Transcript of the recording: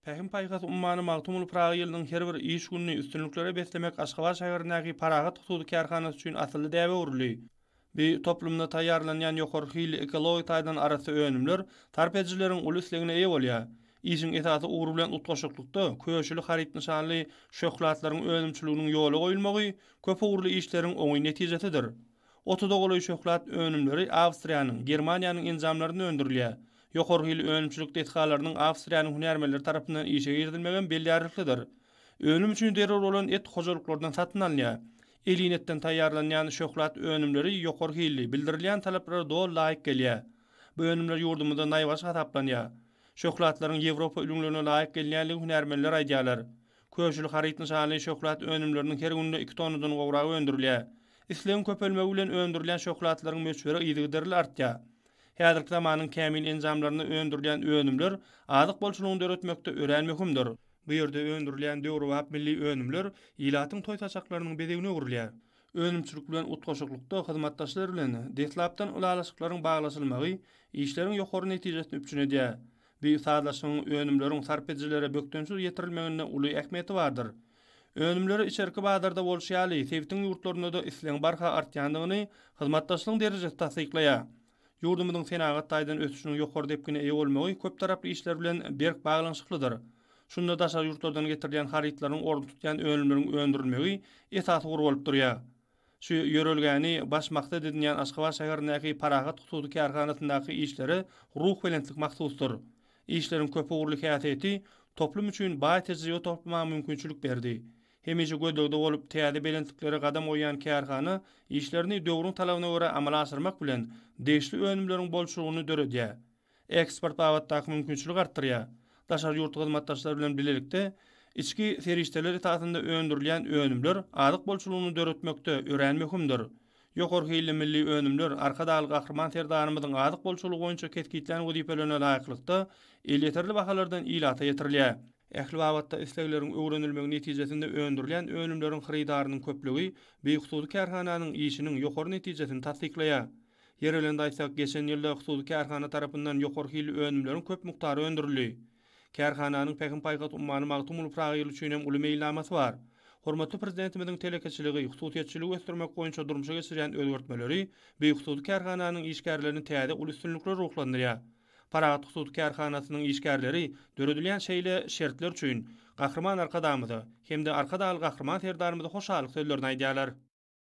Pähim-paýhas ummany Magtymguly Pyragy ýylynyň her bir iş gününi üstünliklere beslemek Aşgabat şäherindäki Parahat hususy kärhanasy üçin asylly däbe öwrüldi. Bu toplumda taýýarlanýan ýokary hilli ekologik taýdan arassa önümler sarp edijileriň uly islegine eýe bolýar. Işiň esasy ugry bilen utgaşyklykda köşüli haryt nyşanly şöhlatlaryň önümçiliginiň ýola goýulmagy köp ugurly işleriň oňyn netijesidir. Otuza golaý şöhlat önümleri Awstriýanyň, Germaniýanyň enjamlarynda öndürilýär. Ýokary hilli önümçilik desgalarynyň Awstriýanyň hünärmenleri tarapyndan işe girizilmegem bellärliklidir. Önüm üçin zerur bolan et hojalyklardan satyn alynýar. Elin etden taýýarlanýan şöhlat önümleri ýokary hilli, bildirilýän talaplara doly laýyk gelýär. Bu önümler ýurdumyzda naýbaşy hasaplanýar. Şöhlatlaryň Ýewropa ülňülerine laýyk gelýänligi hünärmenler aýdýarlar. Köşüli haryt nyşanly şöhlat önümleriniň her günde iki tonnadan gowragy öndürilýär. Islegiň köpelmegi bilen öndürilýän şöhlatlaryň möçberi yzygiderli artýar. Häzirki zamanyň kämil enjamlarynda öndürilýän önümler azyk bolçulygyny döretmekde örän möhümdir. Bu ýerde öndürilýän döwrebap milli önümler ilatyň toý saçaklarynyň bezegine öwrülýär. Önümçilik bilen utgaşyklykda hyzmatdaşlar bilen deslapdan ylalaşyklaryň baglaşylmagy işleriň ýokary netijesini üpjün edýär. Bu sazlaşygyň önümleriň sarp edijilere bökdençsiz ýetirilmeginde uly ähmiýeti bardyr. Önümlere içerki bazarda bolşy ýaly, sebitiň ýurtlarynda-da islegiň barha artýandygyny hyzmatdaşlygyň derejesi tassyklaýar. Ýurdumyzyň senagat taýdan ösüşiniň ýokary depgine eýe bolmagy köptaraply işler bilen berk baglanyşyklydyr. Şunda daşary ýurtlardan getirilýän harytlaryň ornuny tutýan önümleriň öndürilmegi esasy ugur bolup durýar. Şu ýörelgäni baş maksat edinýän Aşgabat şäherindäki Parahat hususy kärhanasyndaky işlere ruhubelentlik mahsusdyr. Işleriň köpugurly häsiýeti toplum üçin baý tejribe toplamaga mümkinçilik berdi. Hemişe gözlegde bolup, täze belentliklere gadam goýýan kärhana işlerini döwrüň talabyna görä amala aşyrmak bilen, degişli önümleriň bolçulygyny döredýär. Eksport babatdaky mümkinçiligi artdyrýar. Daşary ýurtly hyzmatdaşlar bilen bilelikde içki serişdeler esasynda öndürilýän önümler azyk bolçulygyny döretmekde örän möhümdir. Ýokary hilli milli önümler Arkadagly Gahryman Serdarymyzyň azyk bolçulygy boýunça kesgitlän wezipelerine laýyklykda elýeterli bahalardan ilata ýetirilýär. Ähli babatda islegleriň öwrenilmegi netijesinde öndürilýän önümleriň hyrydarynyň köplügi bu hususy kärhananyň işiniň ýokary netijesini tassyklaýar. Ýeri gelende aýtsak, geçen ýylda hususy kärhana tarapyndan ýokary hilli önümleriň köp mukdary öndürildi. Kärhananyň Pähim-paýhas ummany Magtymguly Pyragy ýyly üçin hem uly meýilnamasy bar. Hormatly Prezidentimiziň telekeçiligi, hususyýetçiligi ösdürmek boýunça durmuşa geçirýän özgertmeleri bu hususy kärhananyň işgärlerini täze uly üstünliklere ruhlandyrýar. Parahat hususy kärhanasynyň işgärleri döredilýän şeýle şertler üçin Gahryman Arkadagymyza hem-de Arkadagly Gahryman Serdarymyza hoşallyk sözlerini aýdýarlar.